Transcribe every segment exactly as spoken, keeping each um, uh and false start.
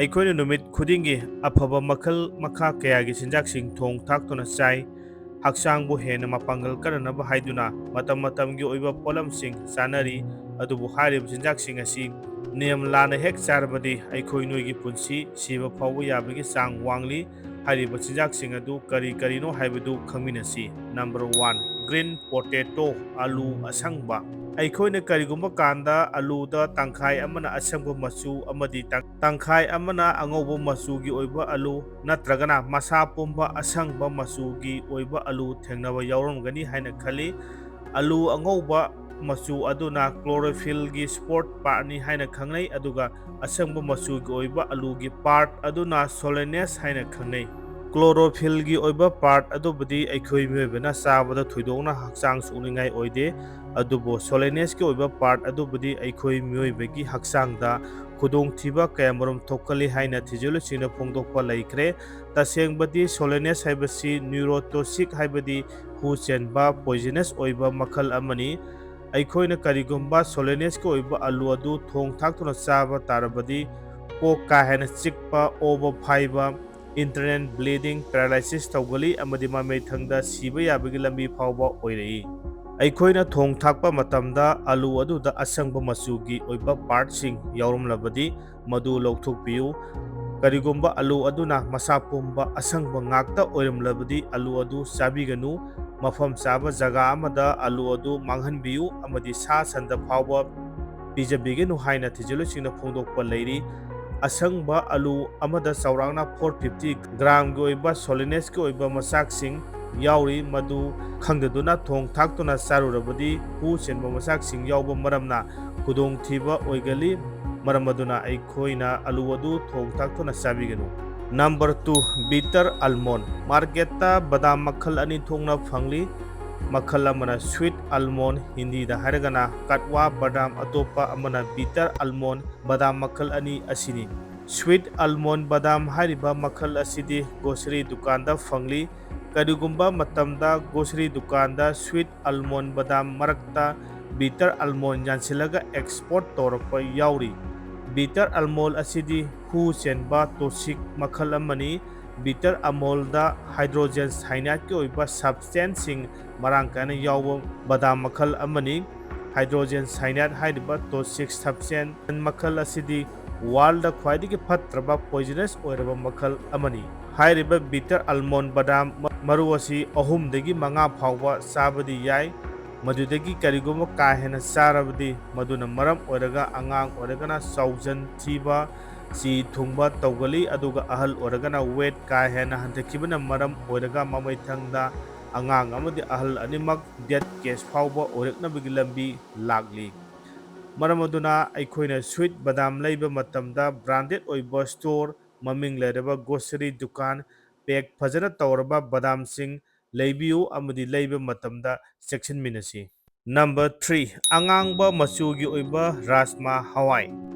ꯑꯩꯈꯣꯏꯅ ꯅꯨꯃꯤꯠ ꯈꯨꯗꯤꯡꯒꯤ ꯑꯐꯕ ꯃꯈꯜ ꯃꯈꯥ ꯀꯌꯥꯒꯤ ꯆꯤꯟꯖꯥꯛꯁꯤꯡ ꯊꯣꯡ ꯊꯥꯛꯇꯨꯅ ꯆꯥꯏ꯫ ꯍꯛꯆꯥꯡꯕꯨ ꯍꯦꯟꯅ ꯃꯄꯥꯡꯒꯜ ꯀꯟꯅꯅꯕ ꯍꯥꯏꯗꯨꯅ ꯃꯇꯝ ꯃꯇꯝꯒꯤ ꯑꯣꯏꯕ ꯄꯣꯠꯂꯝꯁꯤꯡ ꯆꯥꯅꯔꯤ꯫ ꯑꯗꯨꯕꯨ ꯍꯥꯏꯔꯤꯕ ꯆꯤꯟꯖꯥꯛꯁꯤꯡ ꯑꯁꯤ ꯅꯤꯌꯝ ꯂꯥꯟꯅ ꯍꯦꯛ ꯆꯥꯔꯕꯗꯤ ꯑꯩꯈꯣꯏ ꯅꯣꯏꯒꯤ ꯄꯨꯟꯁꯤ ꯁꯤꯕ ꯐꯥꯎꯕ ꯌꯥꯕꯒꯤ ꯆꯥꯡ ꯋꯥꯡꯂꯤ꯫ ꯍꯥꯏꯔꯤꯕ ꯆꯤꯟꯖꯥꯛꯁꯤꯡ ꯑꯗꯨ ꯀꯔꯤ ꯀꯔꯤꯅꯣ ꯍꯥꯏꯕꯗꯨ ꯈꯪꯃꯤꯟꯅꯁꯤ꯫ Number one, green potato, ꯑꯂꯨ ꯑꯁꯪꯕ꯫ ꯑꯩꯈꯣꯏꯅ ꯀꯔꯤꯒꯨꯝꯕ ꯀꯥꯟꯗ ꯑꯂꯨꯗ ꯇꯪꯈꯥꯏ ꯑꯃꯅ ꯑꯁꯪꯕ ꯃꯆꯨ ꯑꯃꯗꯤ ꯇꯪ-, ꯇꯪꯈꯥꯏ ꯑꯃꯅ ꯑꯉꯧꯕ ꯃꯆꯨꯒꯤ ꯑꯣꯏꯕ ꯑꯂꯨ ꯅꯠꯇ꯭ꯔꯒꯅ ꯃꯁꯥ ꯄꯨꯝꯕ ꯑꯁꯪꯕ ꯃꯆꯨꯒꯤ ꯑꯣꯏꯕ ꯑꯂꯨ ꯊꯦꯡꯅꯕ ꯌꯥꯎꯔꯝꯒꯅꯤ ꯍꯥꯏꯅ ꯈꯜꯂꯤ꯫ ꯑꯂꯨ ꯑꯉꯧꯕ ꯃꯆꯨ ꯑꯗꯨꯅ ꯀ꯭ꯂꯣꯔꯣꯐꯤꯜꯒꯤ ꯁꯄꯣꯔꯠ ꯄꯥꯔꯠꯅꯤ ꯍꯥꯏꯅ ꯈꯪꯅꯩ, ꯑꯗꯨꯒ ꯑꯁꯪꯕ ꯃꯆꯨꯒꯤ ꯑꯣꯏꯕ ꯑꯂꯨꯒꯤ ꯄꯥꯔꯠ ꯑꯗꯨꯅ ꯁꯣꯂꯦꯅꯁ ꯍꯥꯏꯅ ꯈꯪꯅꯩ꯫ ꯀ꯭ꯂꯣꯔꯣꯐꯤꯜꯒꯤ ꯑꯣꯏꯕ ꯄꯥꯔꯠ ꯑꯗꯨꯕꯨꯗꯤ ꯑꯩꯈꯣꯏ ꯃꯤꯑꯣꯏꯕꯅ ꯆꯥꯕꯗ ꯊꯣꯏꯗꯣꯛꯅ ꯍꯛꯆꯥꯡ ꯁꯣꯛꯅꯤꯡꯉꯥꯏ ꯑꯣꯏꯗꯦ, ꯑꯗꯨꯕꯨ ꯁꯣꯂꯦꯅꯁꯀꯤ ꯑꯣꯏꯕ ꯄꯥꯔꯠ ꯑꯗꯨꯕꯨꯗꯤ ꯑꯩꯈꯣꯏ ꯃꯤꯑꯣꯏꯕꯒꯤ ꯍꯛꯆꯥꯡꯗ ꯈꯨꯗꯣꯡꯊꯤꯕ ꯀꯌꯥꯃꯔꯨꯝ ꯊꯣꯛꯍꯜꯂꯤ ꯍꯥꯏꯅ ꯊꯤꯖꯤꯜꯂꯨꯁꯤꯡꯅ ꯐꯣꯡꯗꯣꯛꯄ ꯂꯩꯈ꯭ꯔꯦ꯫ ꯇꯁꯦꯡꯕꯗꯤ ꯁꯣꯂꯦꯅꯁ ꯍꯥꯏꯕꯁꯤ ꯅ꯭ꯌꯨꯔꯣꯇꯣꯛꯁꯤꯛ ꯍꯥꯏꯕꯗꯤ ꯍꯨ ꯆꯦꯟꯕ ꯄꯣꯏꯖꯅꯁ ꯑꯣꯏꯕ ꯃꯈꯜ ꯑꯃꯅꯤ꯫ ꯑꯩꯈꯣꯏꯅ ꯀꯔꯤꯒꯨꯝꯕ ꯁꯣꯂꯦꯅꯁꯀꯤ ꯑꯣꯏꯕ ꯑꯂꯨ ꯑꯗꯨ ꯊꯣꯡ ꯊꯥꯛꯇꯨꯅ ꯆꯥꯕ ꯇꯥꯔꯕꯗꯤ ꯀꯣꯛ ꯀꯥ ꯍꯦꯟꯅ ꯆꯤꯛꯄ, ꯑꯣꯕ ꯐꯥꯏꯕ, ꯏꯟꯇꯔꯅꯦꯜ ꯕ꯭ꯂꯤꯗꯤꯡ, ꯄꯦꯔꯥꯂꯥꯏꯁꯤꯁ ꯇꯧꯒꯜꯂꯤ ꯑꯃꯗꯤ ꯃꯃꯩ ꯊꯪꯗ ꯁꯤꯕ ꯌꯥꯕꯒꯤ ꯂꯝꯕꯤ ꯐꯥꯎꯕ ꯑꯣꯏꯔꯛꯏ꯫ ꯑꯩꯈꯣꯏꯅ ꯊꯣꯡ ꯊꯥꯛꯄ ꯃꯇꯝꯗ ꯑꯂꯨ ꯑꯗꯨꯗ ꯑꯁꯪꯕ ꯃꯆꯨꯒꯤ ꯑꯣꯏꯕ ꯄꯥꯔꯠꯁꯤꯡ ꯌꯥꯎꯔꯝꯂꯕꯗꯤ ꯃꯗꯨ ꯂꯧꯊꯣꯛꯄꯤꯌꯨ꯫ ꯀꯔꯤꯒꯨꯝꯕ ꯑꯂꯨ ꯑꯗꯨꯅ ꯃꯁꯥ ꯄꯨꯝꯕ ꯑꯁꯪꯕ ꯉꯥꯛꯇ ꯑꯣꯏꯔꯝꯂꯕꯗꯤ ꯑꯂꯨ ꯑꯗꯨ ꯆꯥꯕꯤꯒꯅꯨ꯫ ꯃꯐꯝ ꯆꯥꯕ ꯖꯒꯥ ꯑꯃꯗ ꯑꯂꯨ ꯑꯗꯨ ꯃꯥꯡꯍꯟꯕꯤꯌꯨ ꯑꯃꯗꯤ ꯁꯥ ꯁꯟꯗ ꯐꯥꯎꯕ ꯄꯤꯖꯕꯤꯒꯅꯨ ꯍꯥꯏꯅ ꯊꯤꯖꯤꯜꯂꯨꯁꯤꯡꯅ ꯐꯣꯡꯗꯣꯛꯄ ꯂꯩꯔꯤ꯫ ꯑꯁꯪꯕ ꯑꯂꯨ ꯑꯃꯗ ꯆꯥꯎꯔꯥꯛꯅ four fifty ꯒ꯭ꯔꯥꯝꯒꯤ ꯑꯣꯏꯕ ꯁꯣꯂꯦꯅꯁꯀꯤ ꯑꯣꯏꯕ ꯃꯆꯥꯛꯁꯤꯡ ꯌꯥꯎꯔꯤ, ꯃꯗꯨ ꯈꯪꯗꯗꯨꯅ ꯊꯣꯡ ꯊꯥꯛꯇꯨꯅ ꯆꯥꯔꯨꯔꯕꯗꯤ ꯍꯨ ꯆꯦꯟꯕ ꯃꯆꯥꯛꯁꯤꯡ ꯌꯥꯎꯕ ꯃꯔꯝꯅ ꯈꯨꯗꯣꯡꯊꯤꯕ ꯑꯣꯏꯒꯜꯂꯤ꯫ ꯃꯔꯝ ꯑꯗꯨꯅ ꯑꯩꯈꯣꯏꯅ ꯑꯂꯨ ꯑꯗꯨ ꯊꯣꯡ ꯊꯥꯛꯇꯨꯅ ꯆꯥꯕꯤꯒꯅꯨ꯫ Number two, bitter almond꯫ ꯃꯥꯔꯀꯦꯠꯇ ꯕꯗꯥꯝ ꯃꯈꯜ ꯑꯅꯤ ꯊꯣꯛꯅ ꯐꯪꯂꯤ꯫ ꯃꯈꯜ ꯑꯃꯅ sweet almond, ꯍꯤꯟꯗꯤꯗ ꯍꯥꯏꯔꯒꯅ ꯀꯠꯋꯥ ꯕꯗꯥꯝ, ꯑꯇꯣꯞꯄ ꯑꯃꯅ bitter almond꯫ ꯕꯗꯥꯝ ꯃꯈꯜ ꯑꯅꯤ ꯑꯁꯤꯅꯤ꯫ Sweet almond ꯕꯗꯥꯝ ꯍꯥꯏꯔꯤꯕ ꯃꯈꯜ ꯑꯁꯤꯗꯤ ꯒ꯭ꯔꯣꯁꯔꯤ ꯗꯨꯀꯥꯟꯗ ꯐꯪꯂꯤ꯫ ꯀꯔꯤꯒꯨꯝꯕ ꯃꯇꯝꯗ ꯒ꯭ꯔꯣꯁꯔꯤ ꯗꯨꯀꯥꯟꯗ sweet almond ꯕꯗꯥꯝ ꯃꯔꯛꯇ bitter almond ꯌꯥꯟꯁꯤꯜꯂꯒ ꯑꯦꯛꯁꯄꯣꯔꯠ ꯇꯧꯔꯛꯄ ꯌꯥꯎꯔꯤ꯫ Bitter almond ꯑꯁꯤꯗꯤ ꯍꯨ ꯆꯦꯟꯕ toxic ꯃꯈꯜ ꯑꯃꯅꯤ꯫ Bitter almondꯗ hydrogen cyanide ꯀꯤ ꯑꯣꯏꯕ substanceꯁꯤꯡ ꯃꯔꯥꯡ ꯀꯥꯏꯅ ꯌꯥꯎꯕ ꯕꯗꯥꯝ ꯃꯈꯜ ꯑꯃꯅꯤ꯫ Hydrogen cyanide ꯍꯥꯏꯔꯤꯕ toxic substance ꯃꯈꯜ ꯑꯁꯤꯗꯤ worldꯗ ꯈ꯭ꯋꯥꯏꯗꯒꯤ ꯐꯠꯇ꯭ꯔꯕ poisonous ꯑꯣꯏꯔꯕ ꯃꯈꯜ ꯑꯃꯅꯤ꯫ ꯍꯥꯏꯔꯤꯕ bitter almond ꯕꯗꯥꯝ ꯃ-, ꯃꯔꯨ ꯑꯁꯤ ꯑꯍꯨꯝꯗꯒꯤ ꯃꯉꯥ ꯐꯥꯎꯕ ꯆꯥꯕꯗꯤ ꯌꯥꯏ꯫ ꯃꯗꯨꯗꯒꯤ ꯀꯔꯤꯒꯨꯝꯕ ꯀꯥ ꯍꯦꯟꯅ ꯆꯥꯔꯕꯗꯤ ꯃꯗꯨꯅ ꯃꯔꯝ ꯑꯣꯏꯔꯒ ꯑꯉꯥꯡ ꯑꯣꯏꯔꯒꯅ ꯆꯥꯎꯖꯟ ꯊꯤꯕ, ꯆꯤ ꯊꯨꯡꯕ ꯇꯧꯒꯜꯂꯤ, ꯑꯗꯨꯒ ꯑꯍꯜ ꯑꯣꯏꯔꯒꯅ weight ꯀꯥ ꯍꯦꯟꯅ ꯍꯟꯊꯈꯤꯕꯅ ꯃꯔꯝ ꯑꯣꯏꯔꯒ ꯃꯃꯩꯊꯪꯗ ꯑꯉꯥꯡ ꯑꯃꯗꯤ ꯑꯍꯜ ꯑꯅꯤꯃꯛ death case ꯐꯥꯎꯕ ꯑꯣꯏꯔꯛꯅꯕꯒꯤ ꯂꯝꯕꯤ ꯂꯥꯛꯂꯤ꯫ ꯃꯔꯝ ꯑꯗꯨꯅ ꯑꯩꯈꯣꯏꯅ sweet ꯕꯗꯥꯝ ꯂꯩꯕ ꯃꯇꯝꯗ branded ꯑꯣꯏꯕ store, ꯃꯃꯤꯡ ꯂꯩꯔꯕ grocery ꯗꯨꯀꯥꯟ, pack ꯐꯖꯅ ꯇꯧꯔꯕ ꯕꯗꯥꯝꯁꯤꯡ ꯂꯩꯕꯤꯌꯨ ꯑꯃꯗꯤ ꯂꯩꯕ ꯃꯇꯝꯗ ꯆꯦꯛꯁꯤꯟꯃꯤꯟꯅꯁꯤ꯫ Number three, ꯑꯉꯥꯡꯕ ꯃꯆꯨꯒꯤ ꯑꯣꯏꯕ ꯔꯥꯖꯃꯥ ꯍꯋꯥꯏ꯫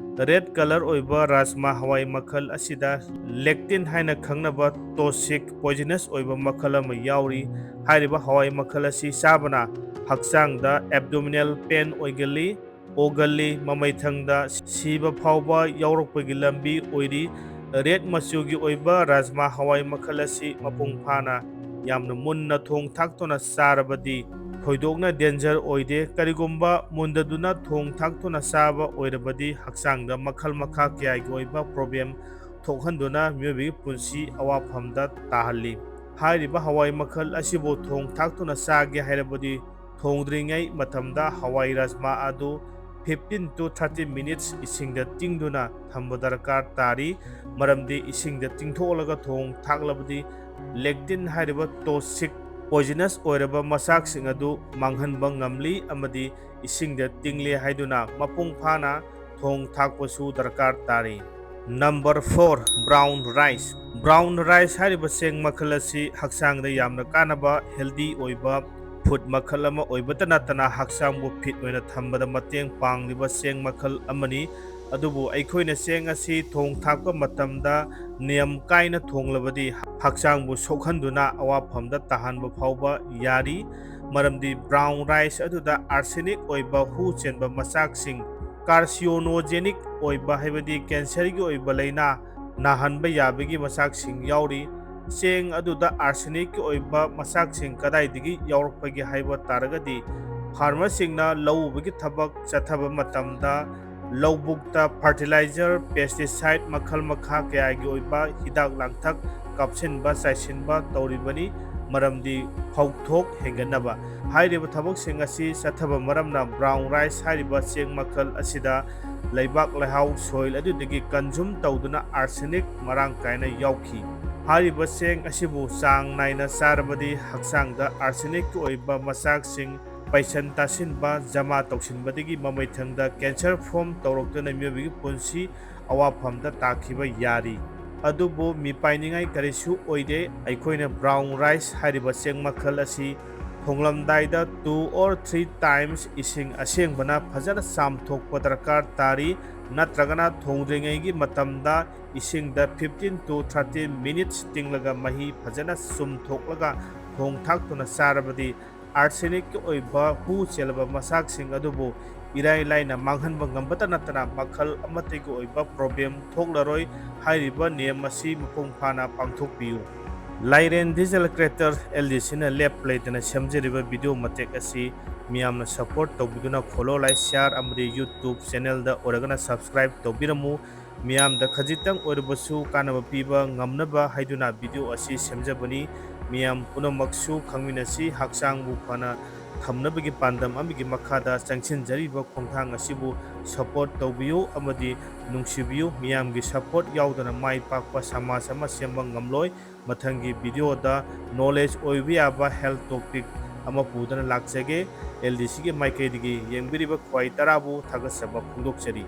Red colour ꯑꯣꯏꯕ ꯔꯥꯖꯃꯥ ꯍꯋꯥꯏ ꯃꯈꯜ ꯑꯁꯤꯗ lectin ꯍꯥꯏꯅ ꯈꯪꯅꯕ toxic poisonous ꯑꯣꯏꯕ ꯃꯈꯜ ꯑꯃ ꯌꯥꯎꯔꯤ꯫ ꯍꯥꯏꯔꯤꯕ ꯍꯋꯥꯏ ꯃꯈꯜ ꯑꯁꯤ ꯆꯥꯕꯅ ꯍꯛꯆꯥꯡꯗ abdominal pain ꯑꯣꯏꯒꯜꯂꯤ, ꯑꯣꯒꯜꯂꯤ, ꯃꯃꯩꯊꯪꯗ ꯁꯤꯕ ꯐꯥꯎꯕ ꯌꯥꯎꯔꯛꯄꯒꯤ ꯂꯝꯕꯤ ꯑꯣꯏꯔꯤ꯫ Red ꯃꯆꯨꯒꯤ ꯑꯣꯏꯕ ꯔꯥꯖꯃꯥ ꯍꯋꯥꯏ ꯃꯈꯜ ꯑꯁꯤ ꯃꯄꯨꯡ ꯐꯥꯅ ꯌꯥꯝꯅ ꯃꯨꯟꯅ ꯊꯣꯡ ꯊꯥꯛꯇꯨꯅ ꯆꯥꯔꯕꯗꯤ ꯊꯣꯏꯗꯣꯛꯅ danger ꯑꯣꯏꯗꯦ꯫ ꯀꯔꯤꯒꯨꯝꯕ ꯃꯨꯟꯗꯗꯨꯅ ꯊꯣꯡ ꯊꯥꯛꯇꯨꯅ ꯆꯥꯕ ꯑꯣꯏꯔꯕꯗꯤ ꯍꯛꯆꯥꯡꯗ ꯃꯈꯜ ꯃꯈꯥ ꯀꯌꯥꯒꯤ ꯑꯣꯏꯕ problem ꯊꯣꯛꯍꯟꯗꯨꯅ ꯃꯤꯑꯣꯏꯕꯒꯤ ꯄꯨꯟꯁꯤ ꯑꯋꯥꯐꯝꯗ ꯇꯥꯍꯜꯂꯤ꯫ ꯍꯥꯏꯔꯤꯕ ꯍꯋꯥꯏ ꯃꯈꯜ ꯑꯁꯤꯕꯨ ꯊꯣꯡ ꯊꯥꯛꯇꯨꯅ ꯆꯥꯒꯦ ꯍꯥꯏꯔꯕꯗꯤ ꯊꯣꯡꯗ꯭ꯔꯤꯉꯩ ꯃꯇꯝꯗ ꯍꯋꯥꯏ ꯔꯥꯖꯃꯥ ꯑꯗꯨ fifteen to thirty minutes ꯏꯁꯤꯡꯗ ꯇꯤꯡꯗꯨꯅ ꯊꯝꯕ ꯗꯔꯀꯥꯔ ꯇꯥꯔꯤ꯫ ꯃꯔꯝꯗꯤ ꯏꯁꯤꯡꯗ ꯇꯤꯡꯊꯣꯛꯂꯒ ꯊꯣꯡ ꯊꯥꯛꯂꯕꯗꯤ lectin ꯍꯥꯏꯔꯤꯕ toxic poisonous ꯑꯣꯏꯔꯕ ꯃꯆꯥꯛꯁꯤꯡ ꯑꯗꯨ ꯃꯥꯡꯍꯟꯕ ꯉꯝꯂꯤ ꯑꯃꯗꯤ ꯏꯁꯤꯡꯗ ꯇꯤꯡꯂꯦ ꯍꯥꯏꯗꯨꯅ ꯃꯄꯨꯡ ꯐꯥꯅ ꯊꯣꯡ ꯊꯥꯛꯄꯁꯨ ꯗꯔꯀꯥꯔ ꯇꯥꯔꯤ꯫ Number four, brown rice꯫ Brown rice ꯍꯥꯏꯔꯤꯕ ꯆꯦꯡ ꯃꯈꯜ ꯑꯁꯤ ꯍꯛꯆꯥꯡꯗ ꯌꯥꯝꯅ ꯀꯥꯟꯅꯕ healthy ꯑꯣꯏꯕ food ꯃꯈꯜ ꯑꯃ ꯑꯣꯏꯕꯇ ꯅꯠꯇꯅ ꯍꯛꯆꯥꯡꯕꯨ fit ꯑꯣꯏꯅ ꯊꯝꯕꯗ ꯃꯇꯦꯡ ꯄꯥꯡꯂꯤꯕ ꯆꯦꯡ ꯃꯈꯜ ꯑꯃꯅꯤ꯫ ꯑꯗꯨꯕꯨ ꯑꯩꯈꯣꯏꯅ ꯆꯦꯡ ꯑꯁꯤ ꯊꯣꯡ ꯊꯥꯛꯄ ꯃꯇꯝꯗ ꯅꯤꯌꯝ ꯀꯥꯏꯅ ꯊꯣꯡꯂꯕꯗꯤ ꯍꯛꯆꯥꯡꯕꯨ ꯁꯣꯛꯍꯟꯗꯨꯅ ꯑꯋꯥꯐꯝꯗ ꯇꯥꯍꯟꯕ ꯐꯥꯎꯕ ꯌꯥꯔꯤ꯫ ꯃꯔꯝꯗꯤ brown rice ꯑꯗꯨꯗ arsenic ꯑꯣꯏꯕ ꯍꯨ ꯆꯦꯟꯕ ꯃꯆꯥꯛꯁꯤꯡ carcinogenic ꯑꯣꯏꯕ, ꯍꯥꯏꯕꯗꯤ cancer ꯒꯤ ꯑꯣꯏꯕ ꯂꯥꯏꯅꯥ ꯅꯥꯍꯟꯕ ꯌꯥꯕꯒꯤ ꯃꯆꯥꯛꯁꯤꯡ ꯌꯥꯎꯔꯤ꯫ ꯆꯦꯡ ꯑꯗꯨꯗ arsenic ꯀꯤ ꯑꯣꯏꯕ ꯃꯆꯥꯛꯁꯤꯡ ꯀꯗꯥꯏꯗꯒꯤ ꯌꯥꯎꯔꯛꯄꯒꯦ ꯍꯥꯏꯕ ꯇꯥꯔꯒꯗꯤ, farmer ꯁꯤꯡꯅ ꯂꯧ ꯎꯕꯒꯤ ꯊꯕꯛ ꯆꯠꯊꯕ ꯃꯇꯝꯗ ꯂꯧꯕꯨꯛꯇ fertilizer, pesticide ꯃꯈꯜ ꯃꯈꯥ ꯀꯌꯥꯒꯤ ꯑꯣꯏꯕ ꯍꯤꯗꯥꯛ ꯂꯥꯡꯊꯛ ꯀꯥꯞꯁꯤꯟꯕ ꯆꯥꯏꯁꯤꯟꯕ ꯇꯧꯔꯤꯕꯅꯤ, ꯃꯔꯝꯗꯤ ꯐꯧꯊꯣꯛ ꯍꯦꯟꯒꯠꯅꯕ꯫ ꯍꯥꯏꯔꯤꯕ ꯊꯕꯛꯁꯤꯡ ꯑꯁꯤ ꯆꯠꯊꯕ ꯃꯔꯝꯅ brown rice ꯍꯥꯏꯔꯤꯕ ꯆꯦꯡ ꯃꯈꯜ ꯑꯁꯤꯗ ꯂꯩꯕꯥꯛ ꯂꯩꯍꯥꯎ soil ꯑꯗꯨꯗꯒꯤ consume ꯇꯧꯗꯨꯅ arsenic ꯃꯔꯥꯡ ꯀꯥꯏꯅ ꯌꯥꯎꯈꯤ꯫ ꯍꯥꯏꯔꯤꯕ ꯆꯦꯡ ꯑꯁꯤꯕꯨ ꯆꯥꯡ ꯅꯥꯏꯅ ꯆꯥꯔꯕꯗꯤ ꯍꯛꯆꯥꯡꯗ arsenic ꯀꯤ ꯑꯣꯏꯕ ꯃꯆꯥꯛꯁꯤꯡ ꯄꯩꯁꯟ ꯇꯥꯁꯤꯟꯕ, ꯖꯃꯥ ꯇꯧꯁꯤꯟꯕꯗꯒꯤ ꯃꯃꯩꯊꯪꯗ cancer form ꯇꯧꯔꯛꯇꯨꯅ ꯃꯤꯑꯣꯏꯕꯒꯤ ꯄꯨꯟꯁꯤ ꯑꯋꯥꯐꯝꯗ ꯇꯥꯈꯤꯕ ꯌꯥꯔꯤ꯫ ꯑꯗꯨꯕꯨ ꯃꯤꯄꯥꯏꯅꯤꯡꯉꯥꯏ ꯀꯔꯤꯁꯨ ꯑꯣꯏꯗꯦ꯫ ꯑꯩꯈꯣꯏꯅ brown rice ꯍꯥꯏꯔꯤꯕ ꯆꯦꯡ ꯃꯈꯜ ꯑꯁꯤ ꯊꯣꯡꯂꯝꯗꯥꯏꯗ two or three times ꯏꯁꯤꯡ ꯑꯁꯦꯡꯕꯅ ꯐꯖꯅ ꯆꯥꯝꯊꯣꯛꯄ ꯗꯔꯀꯥꯔ ꯇꯥꯔꯤ, ꯅꯠꯇ꯭ꯔꯒꯅ ꯊꯣꯡꯗ꯭ꯔꯤꯉꯩꯒꯤ ꯃꯇꯝꯗ ꯏꯁꯤꯡꯗ fifteen to thirty minutes ꯇꯤꯡꯂꯒ ꯃꯍꯤ ꯐꯖꯅ ꯆꯨꯝꯊꯣꯛꯂꯒ ꯊꯣꯡ ꯊꯥꯛꯇꯨꯅ ꯆꯥꯔꯕꯗꯤ arsenic ꯀꯤ ꯑꯣꯏꯕ ꯍꯨ ꯆꯦꯜꯂꯕ ꯃꯆꯥꯛꯁꯤꯡ ꯑꯗꯨꯕꯨ ꯏꯔꯥꯏ ꯂꯥꯏꯅ ꯃꯥꯡꯍꯟꯕ ꯉꯝꯕꯇ ꯅꯠꯇꯅ ꯃꯈꯜ ꯑꯃꯠꯇꯒꯤ ꯑꯣꯏꯕ problem ꯊꯣꯛꯂꯔꯣꯏ꯫ ꯍꯥꯏꯔꯤꯕ ꯅꯤꯌꯝ ꯑꯁꯤ ꯃꯄꯨꯡ ꯐꯥꯅ ꯄꯥꯡꯊꯣꯛꯄꯤꯌꯨ꯫ ꯂꯥꯏꯔꯦꯟ Digital Creator L D C ꯅ ꯂꯦꯞꯄ ꯂꯩꯇꯅ ꯁꯦꯝꯖꯔꯤꯕ video ꯃꯇꯦꯛ ꯑꯁꯤ ꯃꯤꯌꯥꯝꯅ support ꯇꯧꯕꯤꯗꯨꯅ follow, like, share ꯑꯃꯗꯤ YouTube channel ꯗ ꯑꯣꯏꯔꯒꯅ subscribe ꯇꯧꯕꯤꯔꯝꯃꯨ꯫ ꯃꯤꯌꯥꯝꯗ ꯈꯖꯤꯛꯇꯪ ꯑꯣꯏꯔꯕꯁꯨ ꯀꯥꯟꯅꯕ ꯄꯤꯕ ꯉꯝꯅꯕ ꯍꯥꯏꯗꯨꯅ video ꯑꯁꯤ ꯁꯦꯝꯖꯕꯅꯤ꯫ ꯃꯤꯌꯥꯝ ꯄꯨꯝꯅꯃꯛꯁꯨ ꯈꯪꯃꯤꯟꯅꯁꯤ, ꯍꯛꯆꯥꯡꯕꯨ ꯐꯅ ꯊꯝꯅꯕꯒꯤ ꯄꯥꯟꯗꯝ ꯑꯃꯒꯤ ꯃꯈꯥꯗ ꯆꯪꯁꯤꯟꯖꯔꯤꯕ ꯈꯣꯡꯊꯥꯡ ꯑꯁꯤꯕꯨ support ꯇꯧꯕꯤꯌꯨ ꯑꯃꯗꯤ ꯅꯨꯡꯁꯤꯕꯤꯌꯨ꯫ ꯃꯤꯌꯥꯝꯒꯤ support ꯌꯥꯎꯗꯅ ꯃꯥꯏ ꯄꯥꯛꯄ ꯁꯃꯥꯖ ꯑꯃ ꯁꯦꯝꯕ ꯉꯝꯂꯣꯏ꯫ ꯃꯊꯪꯒꯤ video ꯗ knowledge ꯑꯣꯏꯕ ꯌꯥꯕ health topic ꯑꯃ ꯄꯨꯗꯨꯅ ꯂꯥꯛꯆꯒꯦ꯫ L D C ꯒꯤ ꯃꯥꯏꯀꯩꯗꯒꯤ ꯌꯦꯡꯕꯤꯔꯤꯕ ꯈ꯭ꯋꯥꯏ ꯇꯔꯥꯕꯨ ꯊꯥꯒꯠꯆꯕ ꯐꯣꯡꯗꯣꯛꯆꯔꯤ꯫